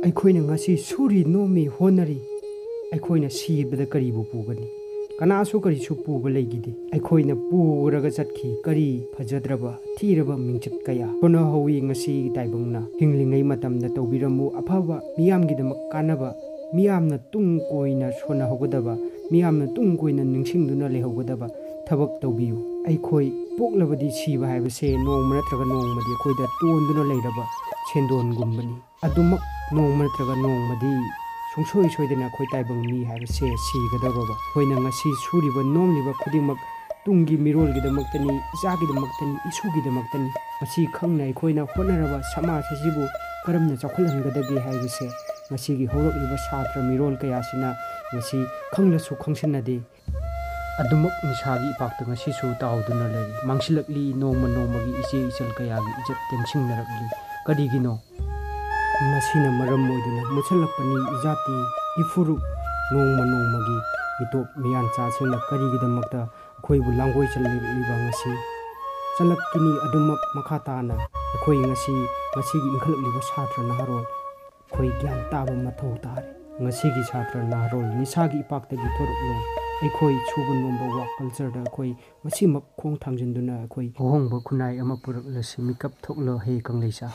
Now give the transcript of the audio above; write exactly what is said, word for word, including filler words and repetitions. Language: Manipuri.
ꯑꯩꯈꯣꯏꯅ ꯉꯁꯤ ꯁꯨꯔꯤ ꯅꯣꯝꯃꯤ ꯍꯣꯠꯅꯔꯤ, ꯑꯩꯈꯣꯏꯅ ꯁꯤꯕꯗ ꯀꯔꯤꯕꯨ ꯄꯨꯒꯅꯤ? ꯀꯅꯥꯁꯨ ꯀꯔꯤꯁꯨ ꯄꯨꯕ ꯂꯩꯈꯤꯗꯦ꯫ ꯑꯩꯈꯣꯏꯅ ꯄꯨꯔꯒ ꯆꯠꯈꯤ ꯀꯔꯤ ꯐꯖꯗ꯭ꯔꯕ ꯊꯤꯔꯕ ꯃꯤꯡꯆꯠ ꯀꯌꯥ꯫ ꯍꯣꯠꯅꯍꯧꯋꯤ ꯉꯁꯤ ꯇꯥꯏꯕꯪꯅ꯫ ꯍꯤꯡꯂꯤꯉꯩ ꯃꯇꯝꯗ ꯇꯧꯕꯤꯔꯝꯃꯨ ꯑꯐꯕ, ꯃꯤꯌꯥꯝꯒꯤꯗꯃꯛ ꯀꯥꯟꯅꯕ, ꯃꯤꯌꯥꯝꯅ ꯇꯨꯡ ꯀꯣꯏꯅ ꯁꯣꯟꯅꯍꯧꯒꯗꯕ, ꯃꯤꯌꯥꯝꯅ ꯇꯨꯡ ꯀꯣꯏꯅ ꯅꯤꯡꯁꯤꯡꯗꯨꯅ ꯂꯩꯍꯧꯒꯗꯕ ꯊꯕꯛ ꯇꯧꯕꯤꯌꯨ꯫ ꯑꯩꯈꯣꯏ ꯄꯣꯛꯂꯕꯗꯤ ꯁꯤꯕ ꯍꯥꯏꯕꯁꯦ ꯅꯣꯡꯃ ꯅꯠꯇ꯭ꯔꯒ ꯅꯣꯡꯃꯗꯤ ꯑꯩꯈꯣꯏꯗ ꯇꯣꯟꯗꯨꯅ ꯂꯩꯔꯕ ꯁꯦꯟꯗꯣꯟꯒꯨꯝꯕꯅꯤ꯫ ꯑꯗꯨꯃꯛ ꯅꯣꯡꯃ ꯅꯠꯇ꯭ꯔꯒ ꯅꯣꯡꯃꯗꯤ ꯁꯨꯡꯁꯣꯏ ꯁꯣꯏꯗꯅ ꯑꯩꯈꯣꯏ ꯇꯥꯏꯕꯪ ꯃꯤ ꯍꯥꯏꯕꯁꯦ ꯁꯤꯒꯗꯧꯔꯕ꯫ ꯑꯩꯈꯣꯏꯅ ꯉꯁꯤ ꯁꯨꯔꯤꯕ ꯅꯣꯝꯂꯤꯕ ꯈꯨꯗꯤꯡꯃꯛ ꯇꯨꯡꯒꯤ ꯃꯤꯔꯣꯜꯒꯤꯗꯃꯛꯇꯅꯤ, ꯏꯆꯥꯒꯤꯗꯃꯛꯇꯅꯤ, ꯏꯁꯨꯒꯤꯗꯃꯛꯇꯅꯤ꯫ ꯃꯁꯤ ꯈꯪꯅ ꯑꯩꯈꯣꯏꯅ ꯍꯣꯠꯅꯔꯕ ꯁꯃꯥꯖ ꯑꯁꯤꯕꯨ ꯀꯔꯝꯅ ꯆꯥꯎꯈꯠꯍꯟꯒꯗꯒꯦ ꯍꯥꯏꯕꯁꯦ ꯉꯁꯤꯒꯤ ꯍꯧꯔꯛꯂꯤꯕ ꯁꯥꯇ꯭ꯔ ꯃꯤꯔꯣꯜ ꯀꯌꯥꯁꯤꯅ ꯉꯁꯤ ꯈꯪꯂꯁꯨ ꯈꯪꯁꯤꯟꯅꯗꯦ꯫ ꯑꯗꯨꯃꯛ ꯅꯤꯁꯥꯒꯤ ꯏꯄꯥꯛꯇ ꯉꯁꯤꯁꯨ ꯇꯥꯎꯗꯨꯅ ꯂꯩꯔꯤ꯫ ꯃꯥꯡꯁꯤꯜꯂꯛꯂꯤ ꯅꯣꯡꯃ ꯅꯣꯡꯃꯒꯤ ꯏꯆꯦ ꯏꯆꯜ ꯀꯌꯥꯒꯤ ꯏꯖꯠ ꯇꯦꯝꯁꯤꯡꯅꯔꯛꯂꯤ꯫ ꯀꯔꯤꯒꯤꯅꯣ? ꯃꯁꯤꯅ ꯃꯔꯝ ꯑꯣꯏꯗꯨꯅ ꯃꯨꯠꯁꯤꯜꯂꯛꯄꯅꯤ ꯏꯖꯥꯇꯤ, ꯏꯐꯨꯔꯨꯞ꯫ ꯅꯣꯡꯃ ꯅꯣꯡꯃꯒꯤ ꯃꯤꯇꯣꯞ ꯃꯤꯌꯥꯟꯆꯥꯁꯤꯡꯅ ꯀꯔꯤꯒꯤꯗꯃꯛꯇ ꯑꯩꯈꯣꯏꯕꯨ ꯂꯥꯡꯒꯣꯏ ꯆꯜꯂꯛꯂꯤꯕ ꯉꯁꯤ? ꯆꯜꯂꯛꯈꯤꯅꯤ ꯑꯗꯨꯃꯛ ꯃꯈꯥ ꯇꯥꯅ꯫ ꯑꯩꯈꯣꯏ ꯉꯁꯤ, ꯉꯁꯤꯒꯤ ꯏꯟꯈꯠꯂꯛꯂꯤꯕ ꯁꯥꯇ꯭ꯔ ꯅꯍꯥꯔꯣꯜ, ꯑꯩꯈꯣꯏ ꯒ꯭ꯌꯥꯟ ꯇꯥꯕ ꯃꯊꯧ ꯇꯥꯔꯦ꯫ ꯉꯁꯤꯒꯤ ꯁꯥꯇ꯭ꯔ ꯅꯍꯥꯔꯣꯜ ꯅꯤꯁꯥꯒꯤ ꯏꯄꯥꯛꯇꯒꯤ ꯊꯣꯔꯛꯂꯣ꯫ ꯑꯩꯈꯣꯏ ꯁꯨꯕ ꯅꯣꯝꯕ ꯋꯥꯛ ꯀꯜꯆꯔꯗ ꯑꯩꯈꯣꯏ ꯉꯁꯤꯃꯛ ꯈꯣꯡ ꯊꯥꯡꯖꯤꯟꯗꯨꯅ ꯑꯩꯈꯣꯏ ꯑꯍꯣꯡꯕ ꯈꯨꯟꯅꯥꯏ ꯑꯃ ꯄꯨꯔꯛꯂꯁꯤ꯫ ꯃꯤꯀꯞ ꯊꯣꯛꯂꯣ ꯍꯦ ꯀꯪꯂꯩꯁꯥ꯫